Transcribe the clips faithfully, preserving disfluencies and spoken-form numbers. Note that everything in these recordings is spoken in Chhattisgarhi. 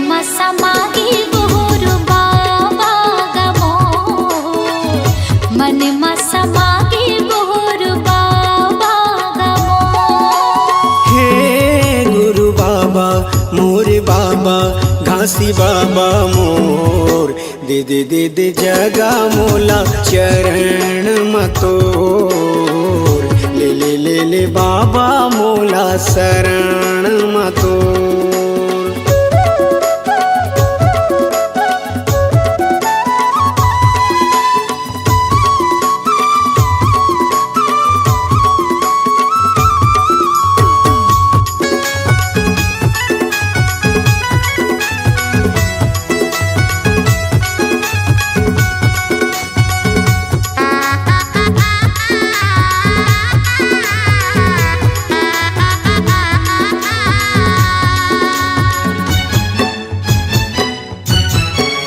म समागे गुरु बाबा ग मोर, मन म समागे गुरु बाबा ग मोर। हे गुरु बाबा, मोर बाबा, घासी बाबा मोर, दे दे दे दे जगा मोला चरण म तोर, ले ले ले ले बाबा मोला शरण म तोर।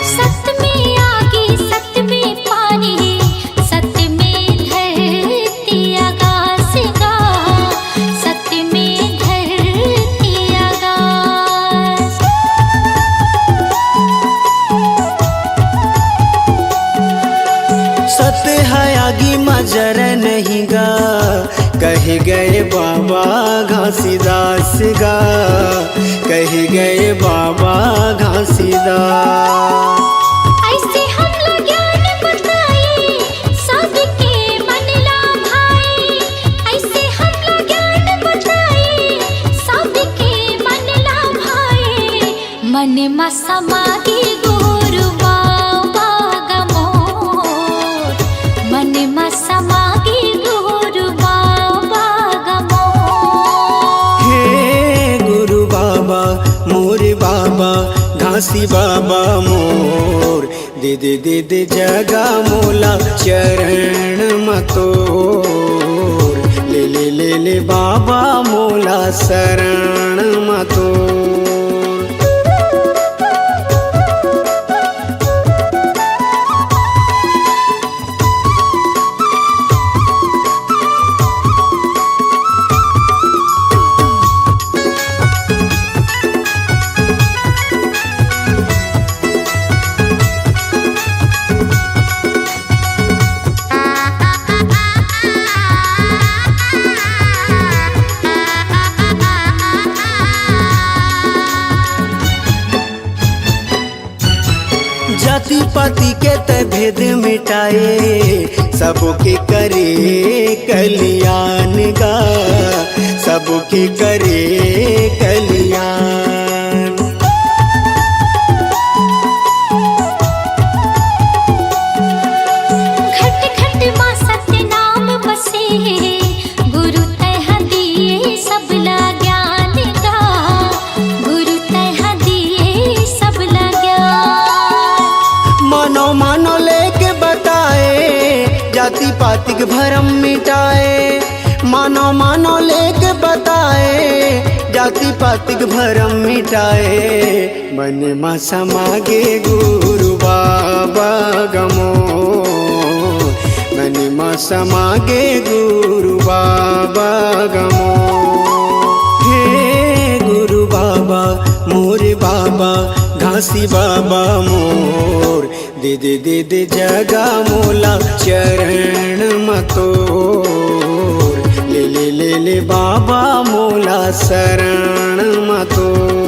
सत में आगी, सत में पानी, सत में धरती आकाश गा, सत में धरती आकाश। सत है आगी म जर नहीं गा, कहे गए बाबा घासीदास गा, कहे गए बाबा घासीदास। ऐसे हमला ज्ञान बताए, सबके मन ला भाए। ऐसे हमला ज्ञान बताए, सबके मन ला भाए। मन म समागे गुरु बाबा ग मोर, मन म समागे गुरु बाबा ग मोर। हे गुरु बाबा, मोर बाबा, घासी बाबा मोर, दे दे दे दे जगा मोला चरण म तोर, ले ले ले ले बाबा मोला शरण म तोर। जाति पाति के तै भेद मिटाए, सबके करे कल्याण गा, सबके करे कल्याण। घट घट मा सत्य नाम बसे, गुरु तैं दिए सबला ज्ञान गा, गुरु तैं दिए सबला ज्ञान। मानो मानो लेके बताए, जाति पातिक भरम मिटाए। मानो मानो लेके बताए, जाति पातिक भरम मिटाए। मन म समागे गुरु बाबा ग मोर, मन म समागे गुरु बाबा ग मोर। हे गुरु बाबा, मोर बाबा, घासी बाबा मोर, दे दे दे दे जगा मोला चरण म तोर, ले ले ले ले बाबा मोला शरण म तोर।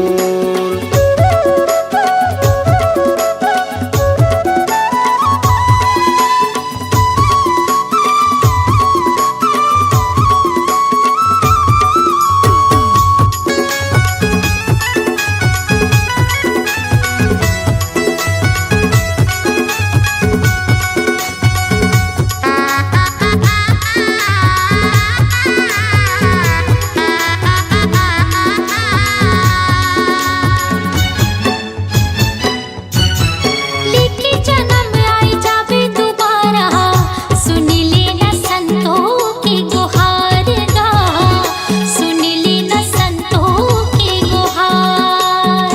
लेके जनम आए जाबे दोबारा, सुन लेना संतों के गुहार गा, सुन लेना संतों के गुहार।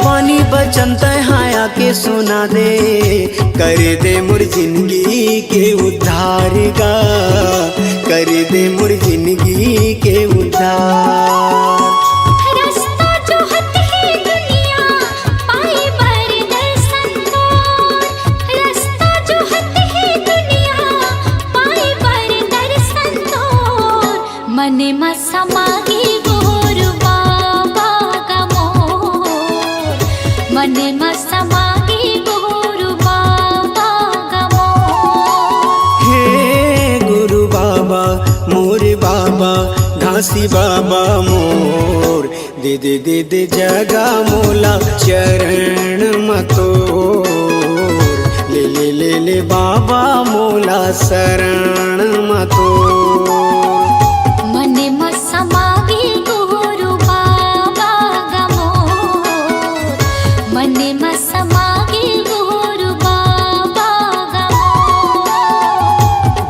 बानी बचन तैं हा आके सुना दे, कर दे मोर जिंदगी के उद्धार गा। कर दे मोर जिंदगी के उद्धार। रस्ता जोहत हे दुनिया, पाए बर दर्शन तोर। रस्ता जोहत हे दुनिया, पाए बर दर्शन तोर। मन म समा गे गुरु बाबा गा मोर। मन म समा गे गुरु बाबा गा मोर। हे गुरु बाबा, मोरे बाबा, घासी बाबा मोर, दे दे दे दे जगा मोला चरण म तोर। ले ले ले ले बाबा मोला शरण म तोर। मन म समा गे गुरु बाबा गा मोर। मन म समा गे गुरु बाबा गा मोर।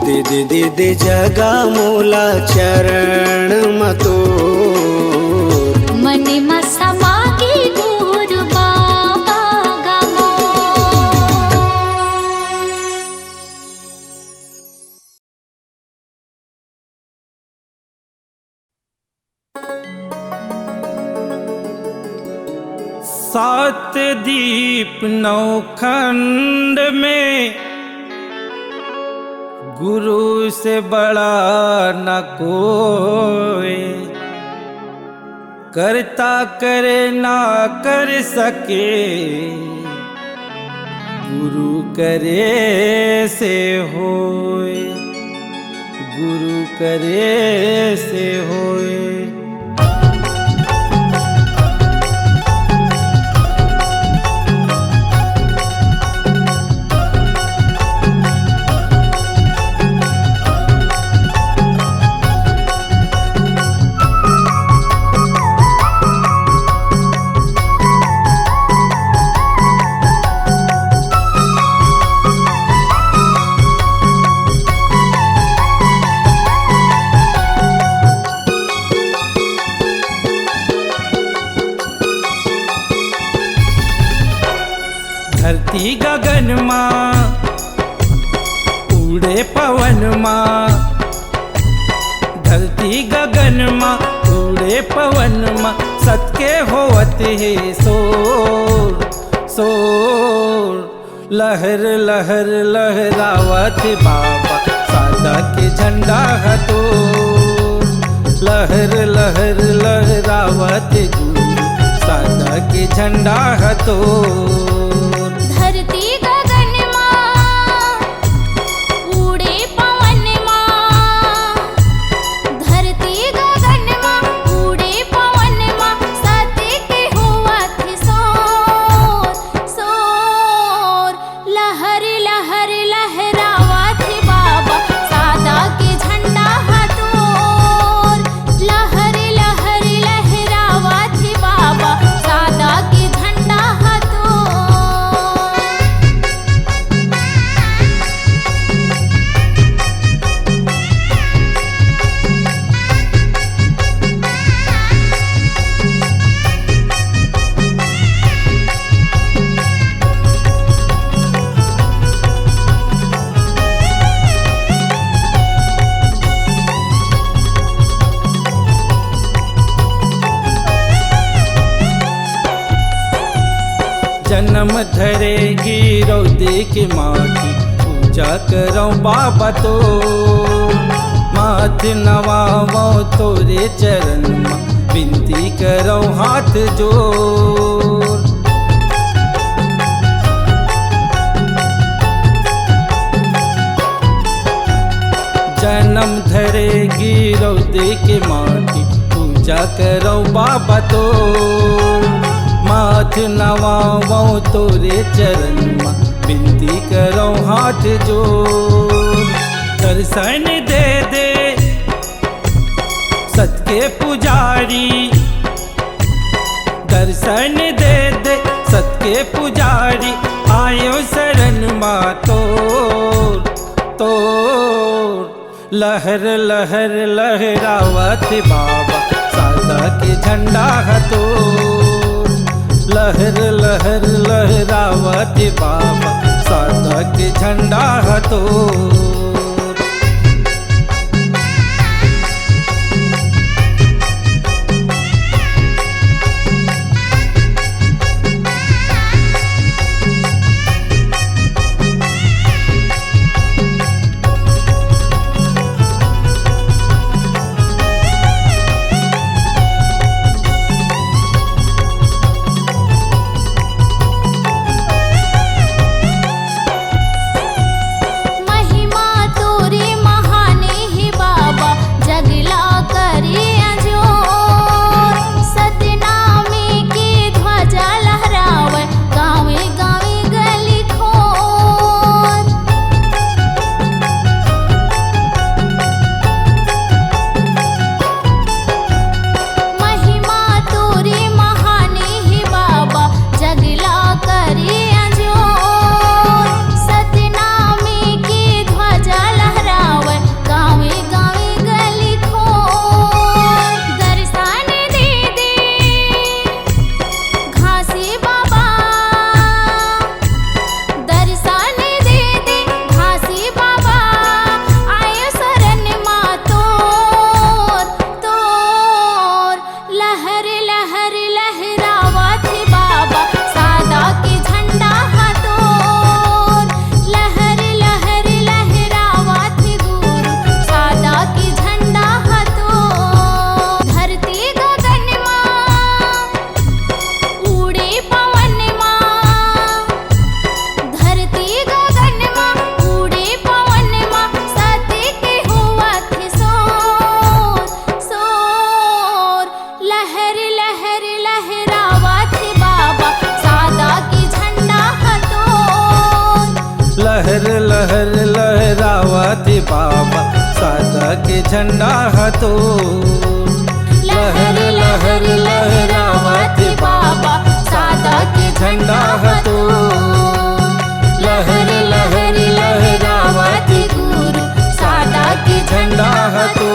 दे दे दे दे जगा मोला चरण म तोर। मन म समा गे गुरु बाबा गा मोर। सात दीप नौ खंड में गुरु से बड़ा न कोई, करता करे ना कर सके, गुरु करे से होए, गुरु करे से होए। धरती गगन मा, उड़े पवन मा, धरती गगन मा, उड़े पवन मा, सत के होवत हे शोर, शोर। लहर लहर लहरावत बाबा, सादा के झंडा ह तोर। लहर लहर लहरावत गुरु, सादा के झंडा ह तोर। धरती गगन मा, उड़े पवन मा, धरती गगन मा, उड़े पवन मा, सत के होवत हे शोर, शोर। लहर लहर लहरावत हे बाबा, सादा के झंडा ह तोर। लहर लहर लहरावत हे बाबा, सादा के झंडा ह तोर। जनम धरे गिरौदे के माटी, पूजा करौं बाबा तोर। माथ नवावौं तोरे चरण मा, बिनती करौं हाथ जोर। जनम धरे गिरौदे के माटी, पूजा करौं बाबा तोर। माथ नवावौं तोरे चरण मा, बिनती करौं हाथ जोर। दर्शन दे दे सत के पुजारी, दर्शन दे दे सत के पुजारी, आएंव शरण मा तोर, तोर। लहर लहर लहरावत बाबा, सादा के झंडा ह तोर। लहर लहर लहरावत बाबा, सादा के झंडा ह तोर। लहर लहरावत बाबा सादा के झंडा ह तो। लहर लहर लहरावत बाबा सादा के झंडा ह तो। लहर लहर लहरावत गुरु सादा के झंडा ह तो।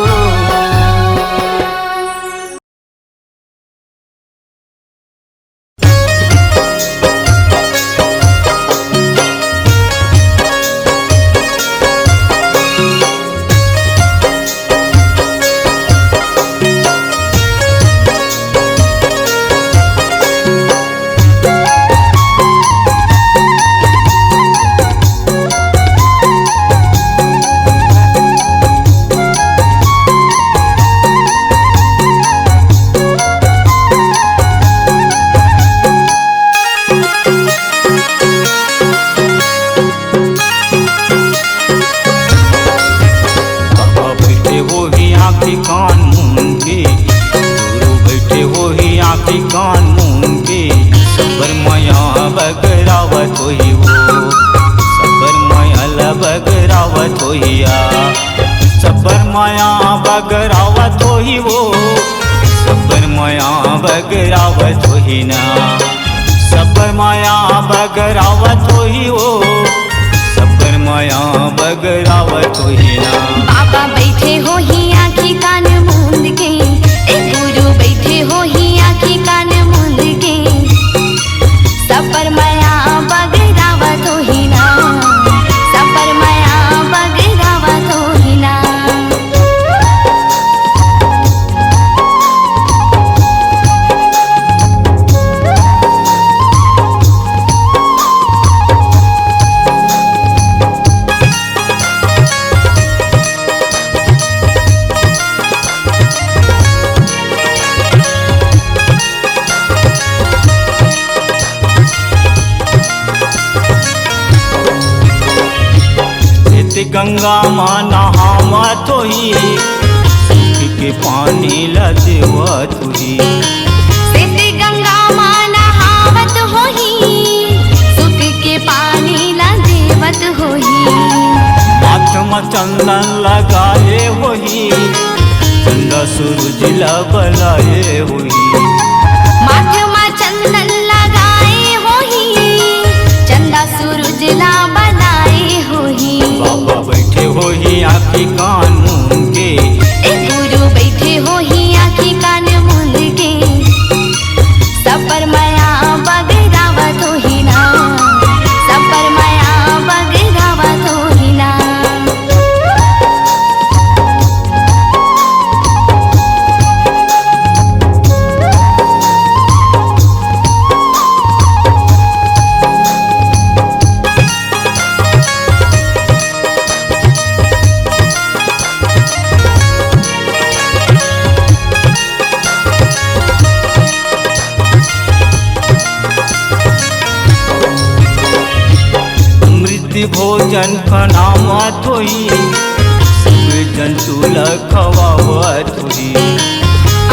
बाबा बइठे होही आँखी कान मूंद के, गुरु बइठे होही आँखी कान मूंद के। सबर मया बगरावत होही वो, सबर मया ल बगरावत होही आ। सबर मया बगरावत होही वो, सबर मया बगरावत होही ना। सबर मया बगरावत होही वो, सबर मया बगरावत होही ना। बाबा बइठे होही आँखी कान मूंद के, ए गुरु बइठे होही आँखी कान मूंद के। सबर मया बगरावत होही ना, सबर मया बगरावत होही ना। सेती गंगा म नहावत होही, सुख के पानी ल देवत होही। सेती गंगा म नहावत होही, सुख के पानी ल देवत होही। माथ म चंदन लगाए होही, चंदा सूरज ल बलाए होही। माथ म चंदन लगाए होही, चंदा सूरज ला बलाए होही। बाबा बइठे होही आँखी कान मूंद के, ए गुरु बइठे होही आँखी कान मूंद के। सबर मया बगरावत होही ना, सबर मया बगरावत होही ना। अमृत भोजन बनावत होही, सब जंतु ल खवावत होही।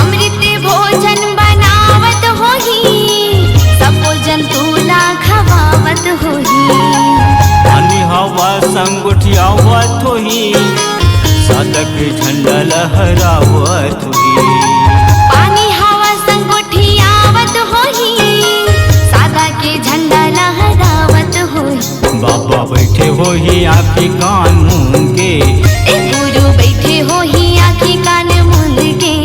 अमृत भोजन बनावत होही, सबो जंतु ला खवावत होही। पानी हवा संग गोठियावत होही, सादा के झंडा लहरावत होही। पानी हवा संग गोठियावत होही, सादा के झंडा लहरावत होही। बाबा बइठे होही आँखी कान मूंद के। ए गुरु बइठे होही आँखी कान मूंद के।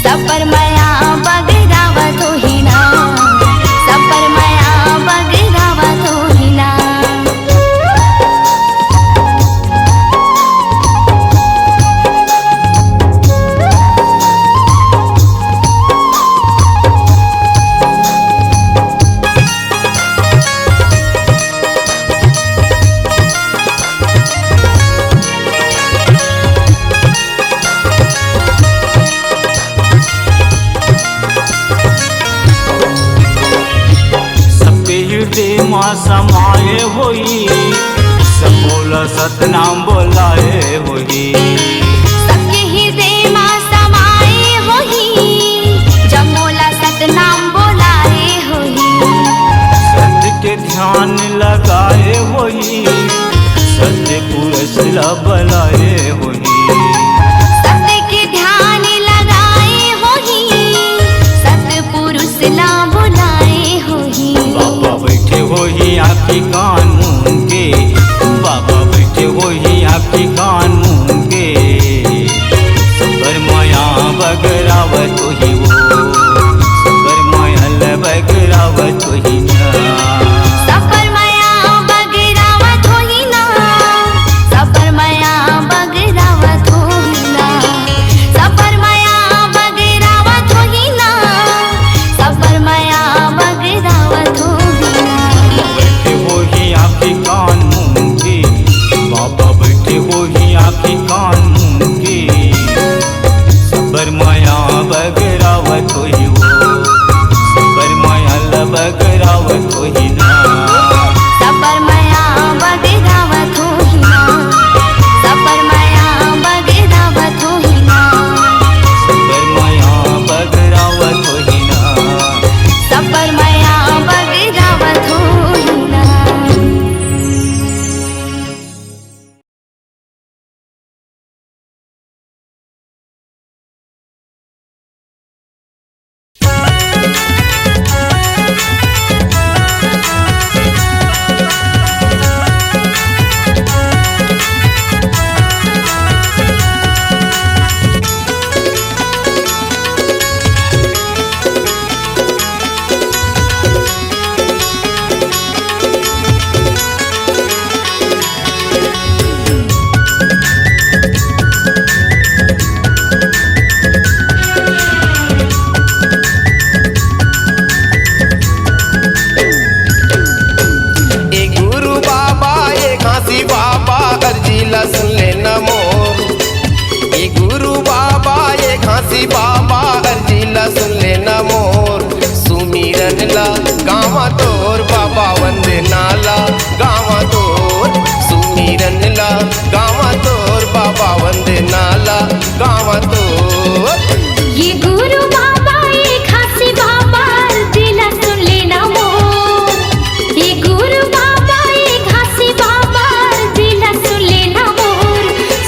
सबर मया बगरावत होही ना, सबर मया बगरावत होही ना। सबके हृदय मा समाए होही, सबो ला सतनाम बोलाए होही। सबके हृदय मा समाए होही, जम्मो ला सतनाम बोलाए होही। सत्य के ध्यान लगाए होही, पुरुष ला बलाए होही। सत के ध्यान लगाए होही, सतपुरुष ला बुलाए होही। बाबा बैठे होही आपके कान मूंद के, बाबा बैठे होही आपके कान मूंद के। सबर मया बगरावत होही वो, सबर मया ल बगरावत होही ना। सबर मया बगरावत होही ना, सबर मया बगरावत होही ना, सबर मया बगरावत होही ना, सबर मया बगरावत होही ना। बैठे होही आपके कान मूंद के, बाबा बैठे होही आपके कान मूंद के। सबर मया बगरावत होही वो, सबर मया ल बगरावत होही ना। सबर मया बगरावत होही ना, सबर मया बगरावत होही ना। सबर मया बगरावत होही ना, सबर मया बगरावत होही ना। ए गुरु बाबा, ए घासी बाबा, अर्जी ला सुन लेना मोर। ए गुरु बाबा, ए घासी बाबा, अर्जी ला सुन लेना मोर। सुमिरन ला गावा तोर बाबा, वंदना ला गावा तोर। सुमिरन ला गावा तोर बाबा, वंदना ला गावा तोर। ये गुरु बाबा, ये घासी बाबा, दिला सुन लेना मोर। ये गुरु बाबा, ये घासी बाबा, दिला सुन लेना मोर।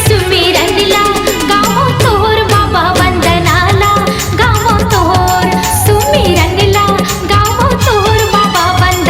सुमिरन ला गावो तोर बाबा, वंदना ला गावो तोर। सुमिरन ला गावो तोर बाबा, वंदना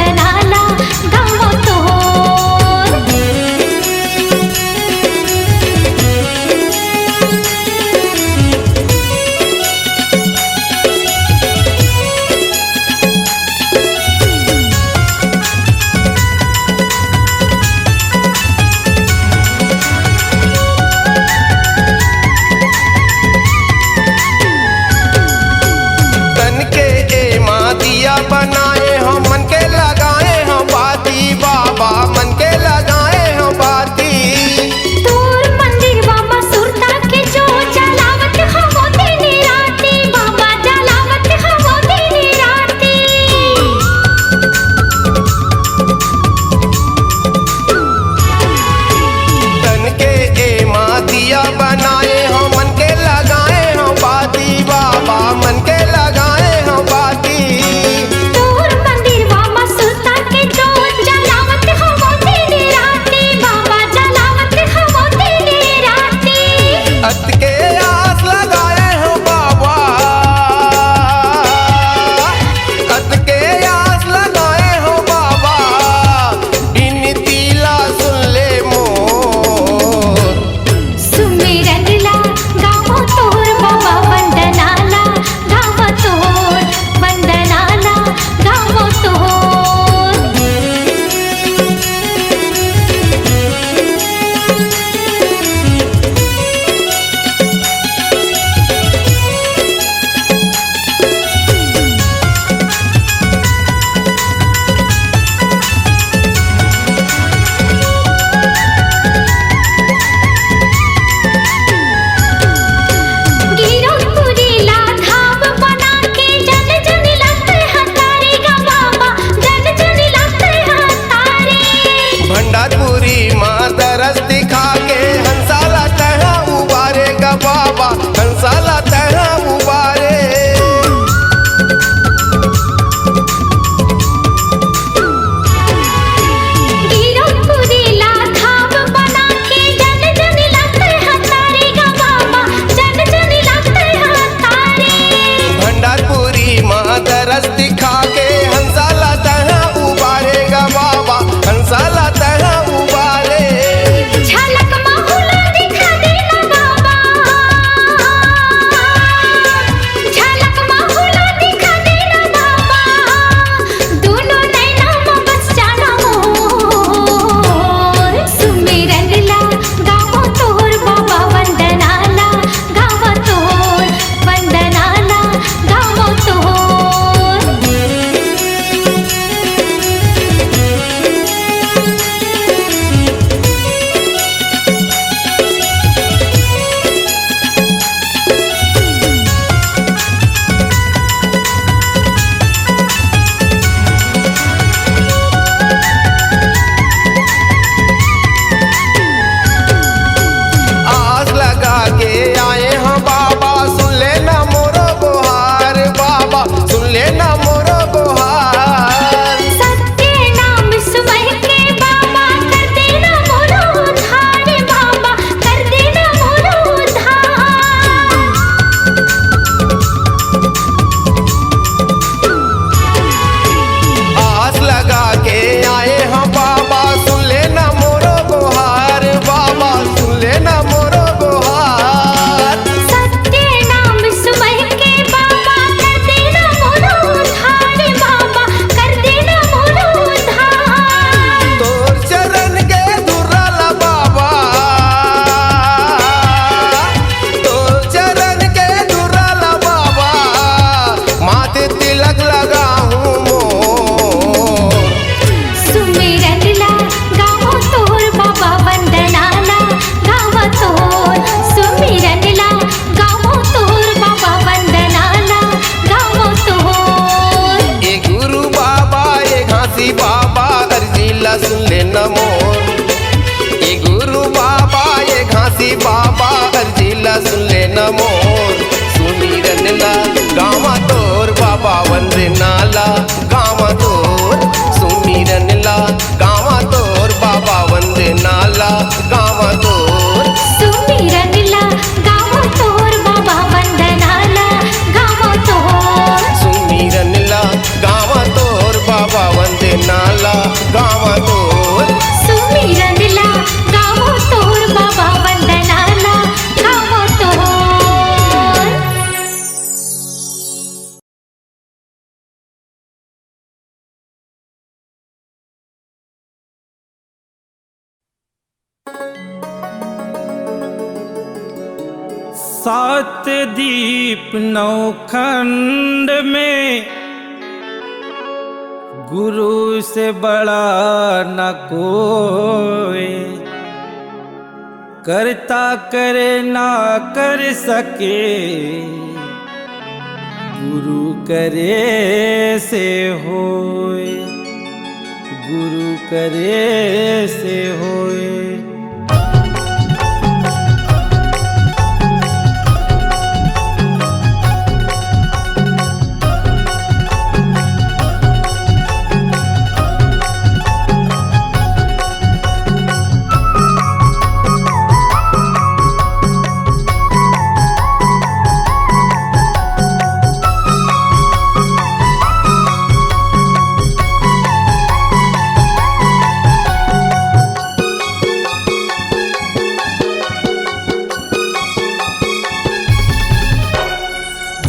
बाबा अर्जी ला सुन लेना मोर। ए गुरु बाबा, ए घासी बाबा, अर्जी ला सुन लेना मोर। सुमिरन ला गावा तोर बाबा, वंदना ला गावा तोर। सुमिरन ला गावा तोर बाबा, वंदना ला गावा तोर। सुमिरन ला गावा तोर बाबा, वंदना ला गावा तोर। सुमिरन ला गावा तोर बाबा, वंदना ला गावा तोर। सुमिरन ला गावा तोर बाबा, वंदना ला गावा तोर। सात दीप नौ खंड में गुरु से बड़ा न कोई, करता करे ना कर सके, गुरु करे से होए, गुरु करे से होए।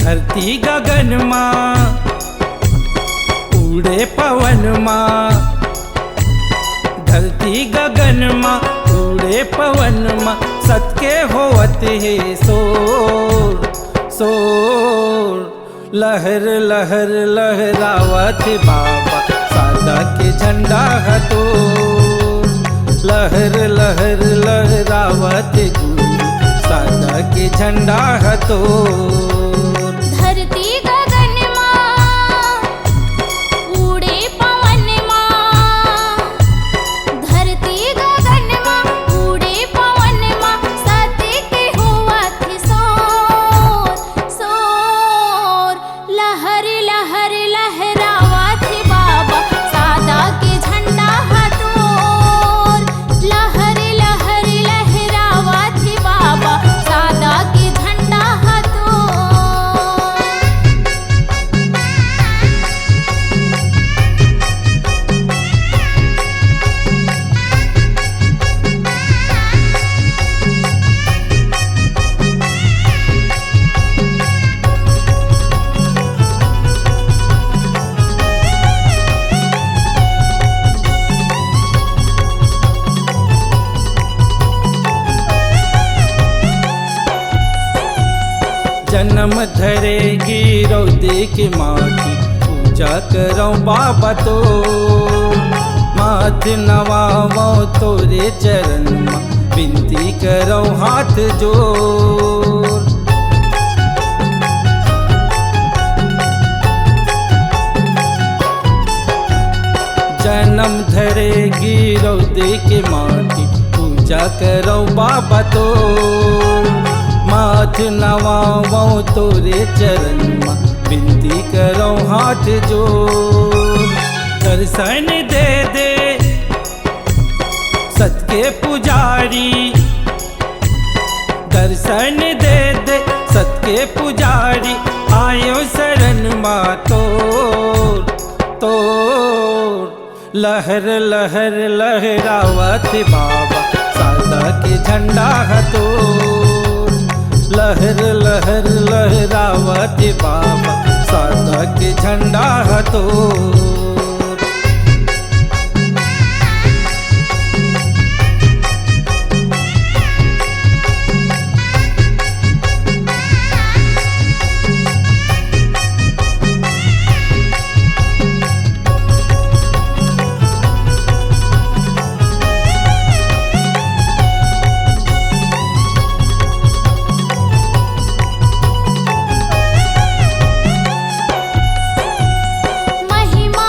धरती गगन मा उड़े पवन मा, धरती गगन मा उड़े पवन मा, सत के होवत हे शोर, शोर। लहर लहर लहरावत बाबा, सादा के झंडा ह तोर। लहर लहर लहरावत गुरु, सादा के झंडा ह तोर। धरती गगन मा उड़े पवन मा, धरती गगन मा उड़े पवन मा, सत के होवत हे शोर, शोर। लहर लहर लहरावत हे बाबा, सादा के झंडा ह तोर। लहर लहर लहरावत हे बाबा, सादा के झंडा ह तोर। जनम धरे गिरौदे के माटी, पूजा करौं बाबा तोर। माथ नवावौं तोरे चरण मा, बिनती करौं हाथ जोर। जनम धरे गिरौदे के माटी, पूजा करौं बाबा तोर। माथ नवावौं तोरे चरण मा, बिनती करौं हाथ जोर। दर्शन दे दे सत के पुजारी, दर्शन दे दे सत के पुजारी, आयो शरण मा तोर, तोर। लहर लहर लहरावत बाबा, सादा के झंडा ह तोर। लहर लहर लहरावत बाबा, सादा के झंडा ह तोर। महिमा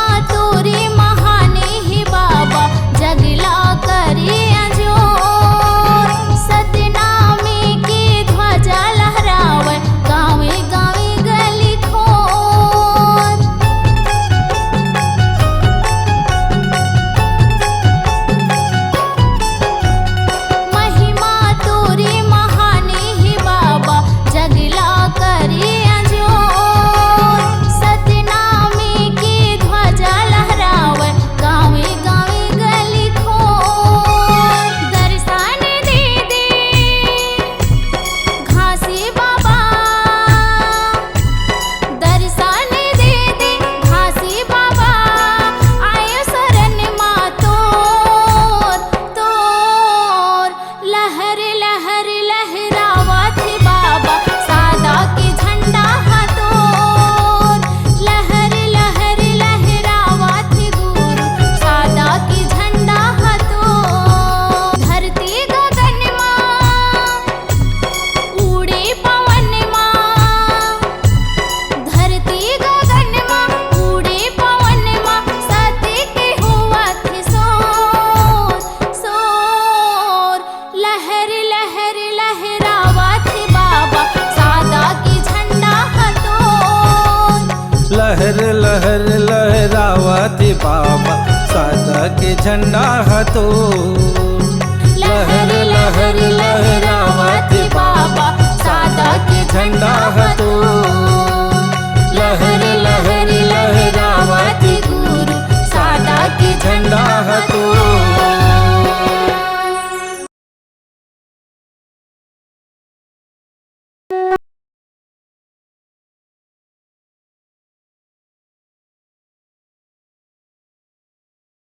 लहर लहर लहरावत बाबा सादा के झंडा ह तो। लहर लहर लहरावत